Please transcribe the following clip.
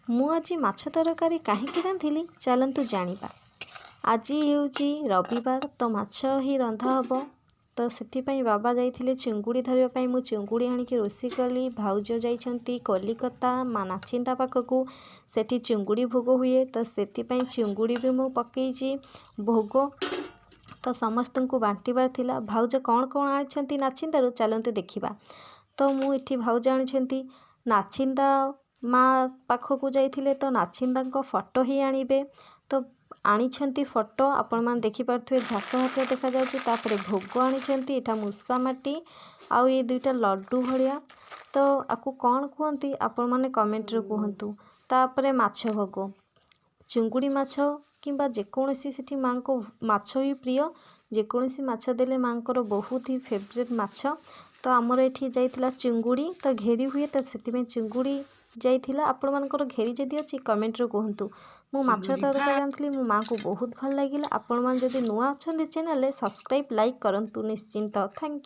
ମୁଁ ଆଜି ମାଛ ତରକାରୀ କାହିଁକି ରାନ୍ଧିଲି, ଚାଲନ୍ତୁ ଜାଣିବା। ଆଜି ହେଉଛି ରବିବାର, ତ ମାଛ ହିଁ ରନ୍ଧା ହେବ। ତ ସେଥିପାଇଁ ବାବା ଯାଇଥିଲେ ଚିଙ୍ଗୁଡ଼ି ଧରିବା ପାଇଁ। ମୁଁ ଚିଙ୍ଗୁଡ଼ି ଆଣିକି ରୋଷେଇ କଲି। ଭାଉଜ ଯାଇଛନ୍ତି କଲିକତା ମା ନାଚିନ୍ଦା ପାଖକୁ, ସେଠି ଚିଙ୍ଗୁଡ଼ି ଭୋଗ ହୁଏ। ତ ସେଥିପାଇଁ ଚିଙ୍ଗୁଡ଼ି ବି ମୁଁ ପକେଇଛି ଭୋଗ, ତ ସମସ୍ତଙ୍କୁ ବାଣ୍ଟିବାର ଥିଲା। ଭାଉଜ କ'ଣ କ'ଣ ଆଣିଛନ୍ତି ନାଚିନ୍ଦାରୁ, ଚାଲନ୍ତୁ ଦେଖିବା। ତ ମୁଁ ଏଠି ଭାଉଜ ଆଣିଛନ୍ତି, ନାଚିନ୍ଦା ମା ପାଖକୁ ଯାଇଥିଲେ, ତ ନାଚିନ୍ଦାଙ୍କ ଫଟୋ ହିଁ ଆଣିବେ। ତ ଆଣିଛନ୍ତି ଫଟୋ, ଆପଣମାନେ ଦେଖିପାରୁଥିବେ, ଝାପ୍ସା ଝାପ୍ସା ଦେଖାଯାଉଛି। ତାପରେ ଭୋଗ ଆଣିଛନ୍ତି, ଏଇଟା ମୂଷା ମାଟି ଆଉ ଏ ଦୁଇଟା ଲଡ଼ୁ ଭଳିଆ। ତ ଆକୁ କ'ଣ କୁହନ୍ତି, ଆପଣମାନେ କମେଣ୍ଟରେ କୁହନ୍ତୁ। ତାପରେ ମାଛ ଭୋଗ, ଚିଙ୍ଗୁଡ଼ି ମାଛ କିମ୍ବା ଯେକୌଣସି, ସେଠି ମାଆଙ୍କ ମାଛ ହିଁ ପ୍ରିୟ। ଯେକୌଣସି ମାଛ ଦେଲେ ମାଆଙ୍କର ବହୁତ ହି ଫେଭରେଟ୍ ମାଛ। ତ ଆମର ଏଠି ଯାଇଥିଲା ଚିଙ୍ଗୁଡ଼ି, ତ ଘେରି ହୁଏ, ତ ସେଥିପାଇଁ ଚିଙ୍ଗୁଡ଼ି ଯାଇଥିଲା। ଆପଣମାନଙ୍କର ଘେରି ଯଦି ଅଛି, କମେଣ୍ଟରେ କୁହନ୍ତୁ। ମୁଁ ମାଛ ଚିଙ୍ଗୁଡ଼ି ତରକାରୀ ରାନ୍ଧିଥିଲି, ମୋ ମାଆଙ୍କୁ ବହୁତ ଭଲ ଲାଗିଲା। ଆପଣମାନେ ଯଦି ନୂଆ ଅଛନ୍ତି ଚ୍ୟାନେଲରେ, ସବସ୍କ୍ରାଇବ୍, ଲାଇକ୍ କରନ୍ତୁ ନିଶ୍ଚିନ୍ତ। Thank you.